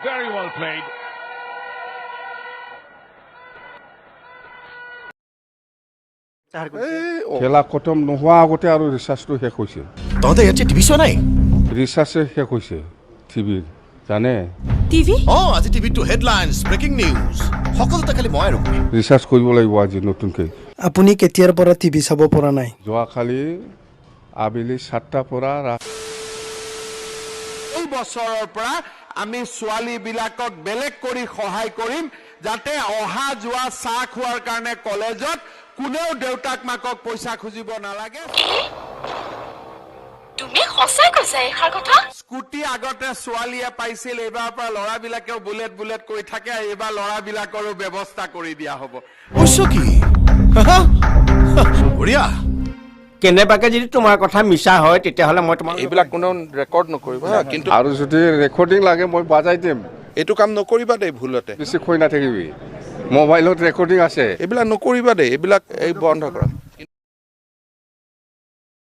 Very well played. খেলা খতম নোহোৱা আগতে আৰু ৰিচাৰ্জটো শেষ হৈছে। তহঁতে ইয়াত টিভি চোৱা নাই? ৰিচাৰ্জে শেষ হৈছে টিভিৰ, জানে। টিভি? অঁ, আজি টিভিতটো হেডলাইনছ, ব্ৰেকিং নিউজ, সকলোতে খালি মই আৰু মই। ৰিচাৰ্জ কৰিব লাগিব আজি নতুনকৈ। আপুনি কেতিয়াৰ পৰা টিভি চাব পৰা নাই? যোৱাকালি আবেলি 7টাৰ পৰা। এই বছৰৰ পৰা আমি ছোৱালীবিলাকক বেলেগ কৰি সহায় কৰিম, যাতে অহা যোৱা, চাহ খোৱাৰ কাৰণে কলেজত কোনেও দেউতাক মাকক পইচা খুজিব নালাগে। তুমি সঁচাই কৈছা এইষাৰ কথা? স্কুটি আগতে ছোৱালীয়ে পাইছিল, এইবাৰৰ পৰা ল'ৰাবিলাকেও বুলেট বুলেট কৈ থাকে, এইবাৰ ল'ৰাবিলাকৰো ব্যৱস্থা কৰি দিয়া হ'ব। কৈছ কি? বঢ়িয়া। কেনেবাকে যদি তোমাৰ কথা মিছা হয়, তেতিয়াহ'লে মই তোমাক এইবিলাক কোনেও ৰেকৰ্ড নকৰিবা হা, কিন্তু আৰু যদি ৰেকৰ্ডিং লাগে, মই বাজাই দিম। এইটো কাম নকৰিবা দেই ভুলতে। বেছি কৈ নাথাকিবি, মোবাইলত ৰেকৰ্ডিং আছে। এইবিলাক নকৰিবা দেই, এইবিলাক এই বন্ধ কৰা।